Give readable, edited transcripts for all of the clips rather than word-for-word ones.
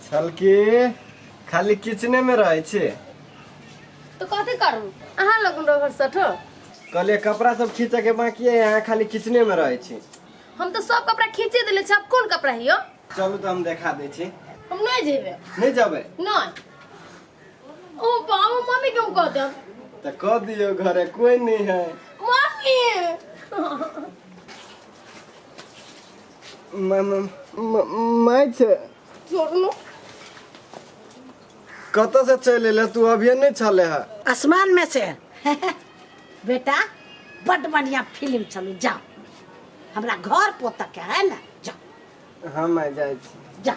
छलकी खाली किचने में रहै छी। तो कथी करू, अहाँ लगन रह सठो। कहलिए कपड़ा सब खींचे के बाकी है, यहाँ खाली किचने में रहै छी। हम तो सब कपड़ा खींचे देले छी, अब कोन कपड़ा हियो? चलू तो हम देखा दै छी। हम नहीं जेबे। नहीं जेबे? नहीं। ओ बाबू मम्मी के हम कह देब। तो कह दियो, घरे कोई नहीं है। मम्मी माय छै। छोड़ू। कतऽ से चलि एले तू? अभिये नहीं छले है। आसमान में से बेटा, बड बढ़िया फिल्म चलू, जाओ हमरा घर पोतक के है ना, जाओ। हाँ मैं जाइ छी। जा।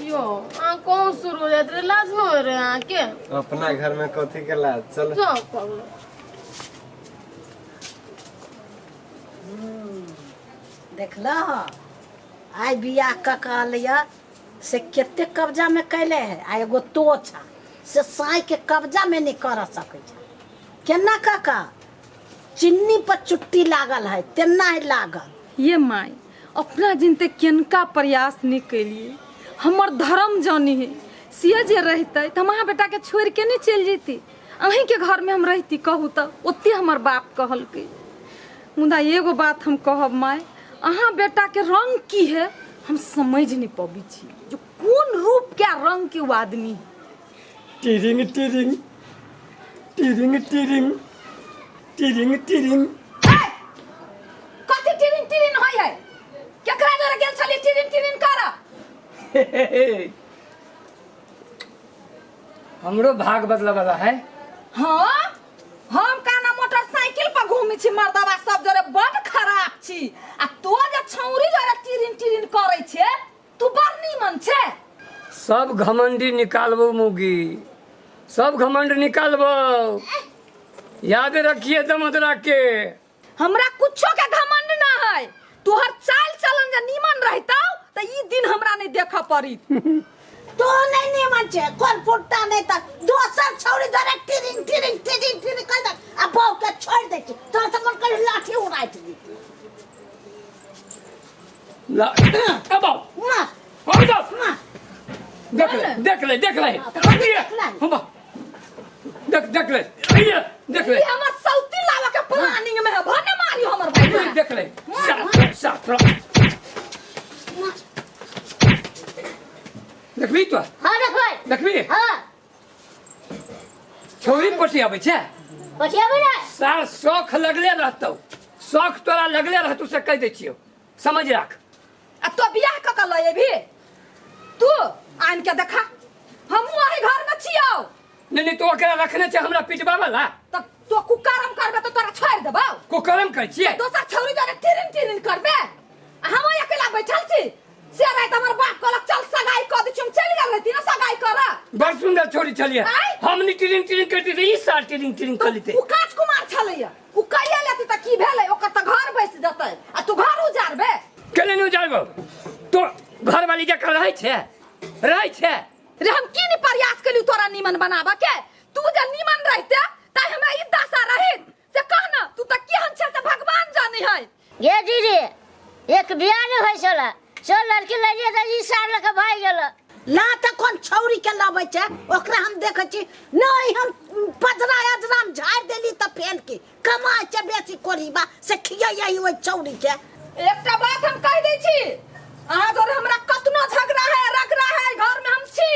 यो आ कौन शुरू हो जात रे, लाज न हो रे अहाँ के? अपना घर में कथी के लाज, चल। जाओ पगलो। देखल आइ बियाह कऽ के अलियै से कते कब्जा में कैले है, आ एगो तो छा से साई के कब्जा में नहीं कर सकै छा। केना कऽ कऽ चिन्नी पर चुट्टी लागल है तेना ही लागल। ये माय, अपना जिनते केनका प्रयास नहीं कैलिए, हमर धर्म जानी है से जे रहते तो हम अहाँ बेटा के छोड़ के नहीं चल जैती, अहीं के घर में हम रहती। कहू तो ओते हमर बाप कहलकै। मुदा एगो बात हम कहब माय, अहाँ बेटा के रंग की है हम समझ नहीं पबी छी, जो कोन रूप के रंग के वो आदमी है। टिरिंग टिरिंग टिरिंग टिरिंग टिरिंग टिरिंग। कथी टिरिंग टिरिंग होय है? केकरा जोरे गेल छली टिरिंग टिरिंग कर? हमरो भाग बदला वाला है। हाँ हम काना मोटरसाइकिल पर घूमी छी मर्दबा सब जोरे बड खराब छी, आ तो जे छौरी जोरे टिरिन टिरिन करै छे तू बड़ नीमन छे। सब घमंडी निकालबो मुगी, सब घमंड निकालबो, याद रखिए दमोदरा के। हमरा कुछो के घमंड ना है, तोहर चाल चलन जे नीमन रहतौ त ई दिन हमरा नहीं देखऽ पड़ी। तो नहीं नीमन छे, कोन फुट्टा नहीं त दोसर छौरी द्वारा टिरिंग टिरिंग टिरिंग टिरिंग कर दे आ बहू के छोड़ दे छी, तोरा से मन कर लाठी उड़ाइत दी। ला अब आओ। मार। आओ जाओ। मार। देख ले, देख ले, देख ले। हाँ, तो देख ले। हम बा। देख, देख ले। ये, देख ले। ई हमर सौती लावा के प्लानिंग में है, भने मारी हमर भाई। ये देख ले। सात, सात, मार। देखबी तो? हाँ देखबै। देखबी? हाँ। छौरी पटियाबै छै? पटियाबै ने। सार शौख लगले रहतौ, शौख तोरा लगले रहतौ से कहि दै छियौ, समझ राख। आ तो बियाह कऽ के लऽ एबही तू आनि के देखा, हमहूँ अही घर में छियौ। नहीं नहीं, तो ओकरा रखने छै हमरा पिटबा वाला। त तो कुकर्म करबे तो तोरा छोड़ देबौ। कुकर्म करै छियै? दोसर छौरी जरे टिरिन टिरिन करबे, आ हम अकेला बैठल छी। से राति हमर बाप कहलक चल सगाई कऽ दै छी, हम चलि गेल रहती ना सगाई करऽ। बड़ सुंदर छोरी छलियै। आँय? हम नहीं टिरिन टिरिन करती तऽ ई साल टिरिन टिरिन कऽ लेतै। ओ काज कुमार छलैया, ओ कैये लेती तऽ की भेलै, ओकर तऽ घर बैस जेतै आ तू घर उजारबे। केने नहि उजारबौ? तो घरवाली जकाँ रहै छै, रहै छै। रे हम की नहीं प्रयास केलियौ तोरा नीमन बनाबऽ के, तू जे नीमन रहिते तऽ हमरा ई दशा रहित से कह न, तू तऽ केहन छै से भगवान जानै है। गे दीदी, एक बियाह नहीं होइ छला, से लड़की लड़िए तऽ ई साल लऽ कऽ भागि गेल। ला तऽ कोन छौरी के लबै छै ओकरा हम देखै छी नहीं, हम पजरा अजरा हम झाड़ि देली तऽ फेन की कमाइ छै बेसी कोरीबा से खियैयै ओहि छौरी के। एकटा बात हम कहि दै छी, अहाँ जोरे हमरा कतनो झगड़ा है रगड़ा है, घर में हम छी,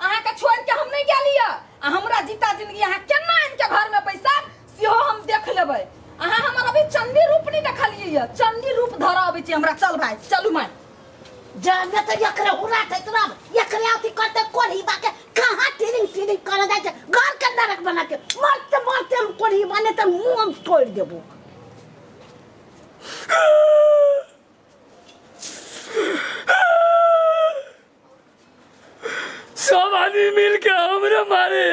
अहाँ के छोड़ के हम नहीं गेलियै, आ हमरा जीता जिंदगी अहाँ केना आनि के घर में बैसाब सेहो हम देख लेबै। अहाँ हमर अभी चंडी रूप नहीं देखलियै ये, चंडी रूप धरऽ अबै छी हमरा। चल भाई चलू माय। जाने तो एकरे हुरा छै तोरा, एकरे अथी करते कोढ़ीबा के कहाँ टिरिंग टिरिंग करे जाइ छै, घर के नरक बना के मरते मरते हम कोढ़ीबा ने तऽ मुँह हम तोड़ि देबो। सब आदमी मिल के हमरे मारे,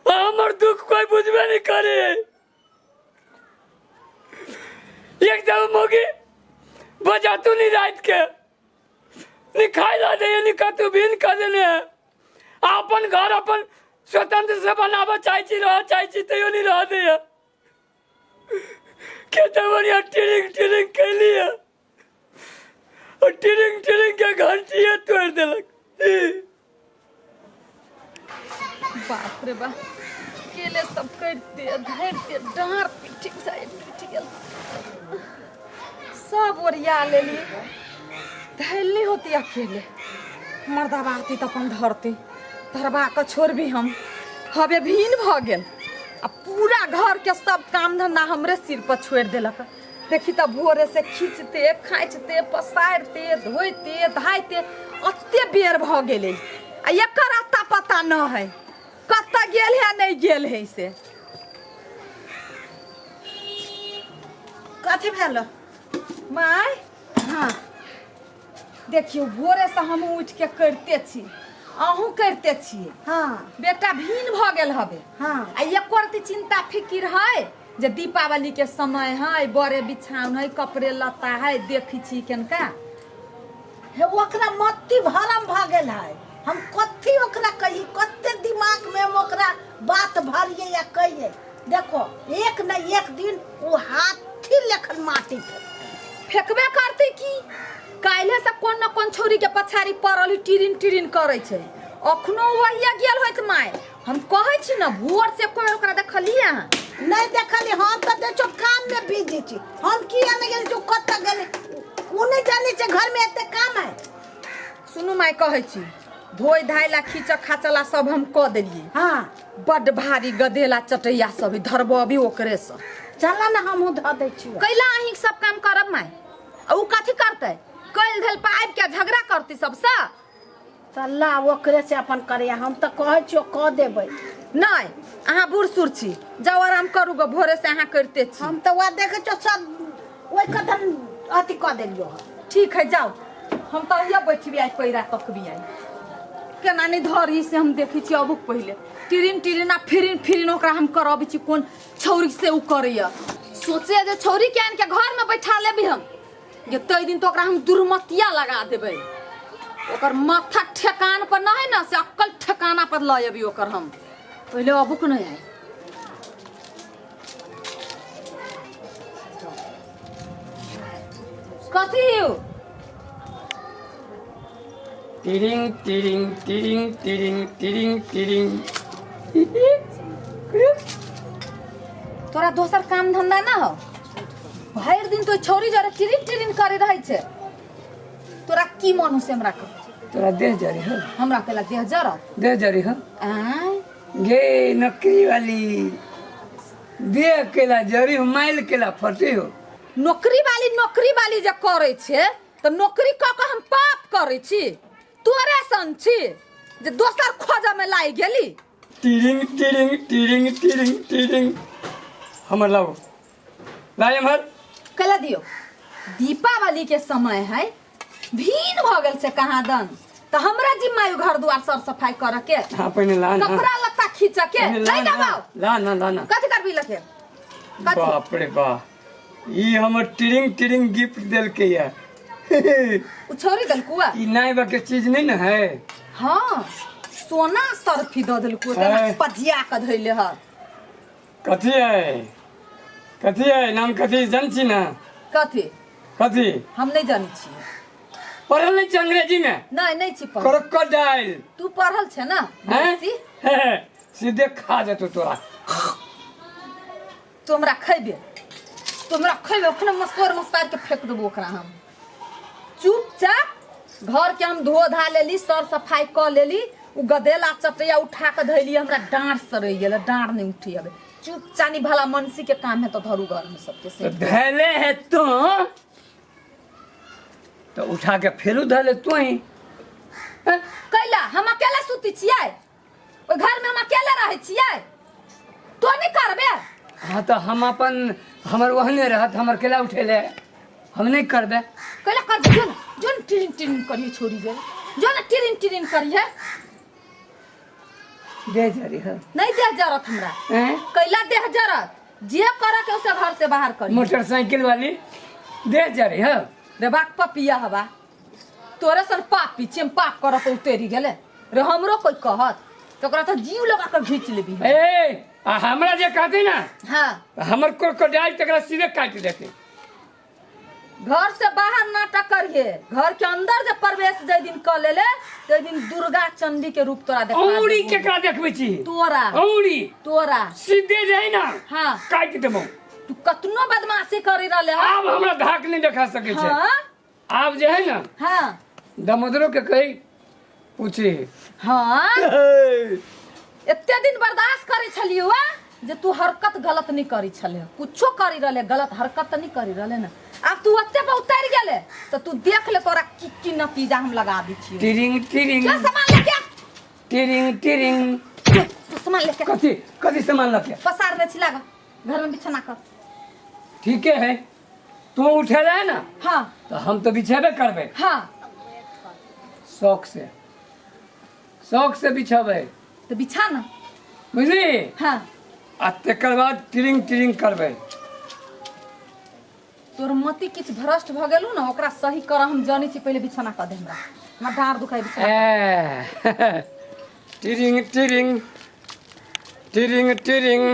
हमर दुख कोई बुझबे नहीं करे। एकदम मोगी बजा तू नहीं रात के नहीं खाए ला दे नहीं कतू बिन कर देने है। अपन घर अपन स्वतंत्र से बनाबा चाहे छी रह चाहे छी तैयो नहीं रह दे। खेते बढ़िया टिरिंग टिरिंग कैली है। ओ टिरिंग टिरिंग के घंटिए तोड़ि देलक। बाप रे बाप, केले सब करिते धरिते डाँर पीठी टूटि गेल। सब ओरिया लेली, धैली होती अकेले। मर्दाबा आती तऽ अपन धरती धरबा कऽ छोड़बी हम। हबे भीन भऽ गेल आ पूरा घरके सब काम धंधा हमरे सिर पर छोड़ि देलक। देखी तऽ भोरे से खींचते खाँचते पसारिते धोइते धाइते अते बेर भऽ गेलै आ एकर अता पता न है कतऽ गेल है नहि गेल है से। कथी भेल? माय हाँ देखियौ भोरे से हम उठि के करिते छी, अहूँ करिते छियै। हाँ बेटा भीन भऽ गेल हबे। हाँ आ एको रति चिंता फिकिर है जे दीपावली के समय है, बड़े बिछाउन है, कपड़े लत्ता है, देखी छी केनका। हे ओकरा मत्ती भरम भऽ गेल है। हम कथी ओकरा कही, कते दिमाग में हम ओकरा बात भरिए या कहिए। देखो एक न एक दिन वो हाथी लेखन माटी फेंकबे करते की। काल्हे से कोन न कोन छौरी के पछाड़ी पड़ल टिरिन टिरिन करै छै, अखनो वही गेल होइत माय। हम कहै छी न भोर से कोई ओकरा देखलियै अहाँ? नहीं देखली हम तो देखो काम में बिजी छी। हम किया नहीं गेली जो कतऽ गेली उ नहीं जानै छै घर में एते काम है। सुनू माय कहै छी धोइ धाइ ला खींच खाचला सब हम कऽ देलियै। हाँ बड भारी गदेला चटैया सब धरबो अभी ओकरे से। चल ना हमहूँ धऽ दै छियै। कैला अहीं सब काम करब माय? आ उ कथी करतै? कैल धैल पर आबि के झगड़ा करतै सबसँ। चल ओकरे से अपन करैया, हम तऽ कहै छियो कऽ देबै। नहि अहाँ बूढ़ सूढ़ छी, जाउ आराम करू गो, भोरे से अहाँ करिते छी। हम तऽ वएह देखै छियो सब ओहि कदम अथी कऽ देलियो हँ। ठीक है जाउ, हम तऽ अहिया बैठबी आइ पैरा तकबी आइ केना नहि धरी से हम देखै छी। अबुक पहिले टिरिन टिरिन आ फिरिन फिरिन ओकरा हम करबै छी। कोन छौरी से उ करैया सोचे जे छौरी के आनि के घर में बैठा लेबी हम जे तै दिन तो ओकरा हम दुर्मतिया लगा देबै। ओकर माथा ठेकान पर नहीं ना से अक्कल ठेकाना पर लऽ अबी ओकर हम। पहिले अबुक नहीं आइ। कथी यौ? टिरिंग टिरिंग टिरिंग टिरिंग टिरिंग टिरिंग। तोरा दोसर काम धंधा ना हो? भरि दिन तो छौरी जरे टिरिन टिरिन करे रहै छै। तोरा की मन हो से हमरा कह। तोरा देह जरी हो? हमरा केला देह जरत? देह जरी हो? आँय गे नौकरी वाली देह केला जरी हो, माइल केला फटी हो। नौकरी वाली नौकरी वाली जे करै छै तऽ नौकरी कऽ कऽ हम पाप करै छी? तोरे सन छी जे दोसर खोजऽ में लागि गेली। टिरिंग टिरिंग टिरिंग टिरिंग टिरिंग। हमर लाओ लाए एम्हर। कैला दियौ? दीपावली के समय है, भीन भऽ गेल छै कहाँ दन, तऽ हमरा जिम्मा यो घर दुआर सर सफाई करऽ के। हाँ पहिने ला ना। कपड़ा लत्ता खींचऽ के। पहिने ला नहीं ना, दबाओ। ला ना ला ना। कथी करबी लके? कथी? बाप रे बाप, ई हमर टिरिंग टिरिंग गिफ्ट देलकै या। उ छोरी देलकुआ? ई नाय बा के चीज नहीं ना है। हाँ सोना सरफी दऽ देलकू है। पजिया कऽ धैले ह। कथी है? कथी है नाम? कथी जान छी ना? कथी? कथी हम नहीं जानै छियै। पढ़ल नहीं छी अंग्रेजी में? नहीं नहीं छी पढ़ल। क्रोकोडाइल। तू पढ़ल छे ना? हैं? बेसी? सीधे खा जेतो तोरा। तू हमरा खैबे, तू हमरा खैबे, ओखने मसोर मसार के फेंक देबो ओकरा हम। चुपचाप घर के हम धो धा लेली, सर सफाई कऽ लेली, उ गदेला चटैया उठा के धैली, हमरा डाँड़ सड़ै गेल, डाँड़ नहीं उठी अबे। चुपचानी भला मनसी के काम है तो धरू घर में सबके से। तो धैले है तू तो उठा के फेरू धैले तू ही। हैं? कैला हम अकेला सुती छियै ओहि घर में, हम अकेले रहै छियै, तो नहीं करबे? हाँ तो हम अपन हमर ओहने रहत, हमर केला उठेले हम नहीं करबे। कैला करबे? जो ना जो ना टिरिन टिरिन करिए छोड़ी जे, जो ना टिरिन टिरिन करिए। दे जरी है। नहीं देह जरत हमरा। हैं? कैला देह जरत? जे करे के उसे घर से बाहर करी। मोटरसाइकिल वाली दे जरी है। रे बाक पपिया हवा तोरे सन पापी छी, हम पाप करऽ के उतरि गेले रे। हमरो कोई कहत तो ओकरा तो जीव लगा के घींच लेबी। ए आ हमरा जे कहती ना। हाँ हमर क्रोकोडाइल तकरा सीधे काटि देते। घर से बाहर नाटक करी। करिए घर के अंदर जब प्रवेश जै दिन क लेले तै दिन दुर्गा चंडी के रूप तोरा देखा औरी देबो। केकरा देखबै छी तोरा औरी तोरा सीधे जाइ ना हाँ काटि देबौ तू कतनो बदमाशी करी रहले हँ आब हमरा धाक नहि देखा सकै छै हाँ आब जे है ना हाँ दामोदरो के कही पूछी हाँ एते दिन बर्दाश्त करै छलियौ आ जे तू हरकत गलत नहीं करी छले कुछो करी रहले गलत हरकत तऽ नहीं करी रहले ना आब तू ओते पर उतरि गेले तऽ तू देख ले तोरा की की नतीजा हम लगा दै छियौ टिरिंग टिरिंग चल सामान लेके आ। टिरिंग टिरिंग चल, तू सामान लेके आ। कथी कथी सामान लके पसार छी लाग घर में बिछाना कर ठीके है तू उठे रहे ना हाँ तो हम तो बिछेबे करबे हाँ शौक से शौक से बिछेबै तो बिछा ना बुझली हाँ आ तकर बाद टिरिंग टिरिंग करबै तोर मति किछु भ्रष्ट भऽ गेलू ने ओकरा सही कर हम जानै छी पहिले बिछाना कऽ दे हमरा हमरा डाँड़ दुखाइ बिछाना ए, टिरिंग टिरिंग टिरिंग टिरिंग।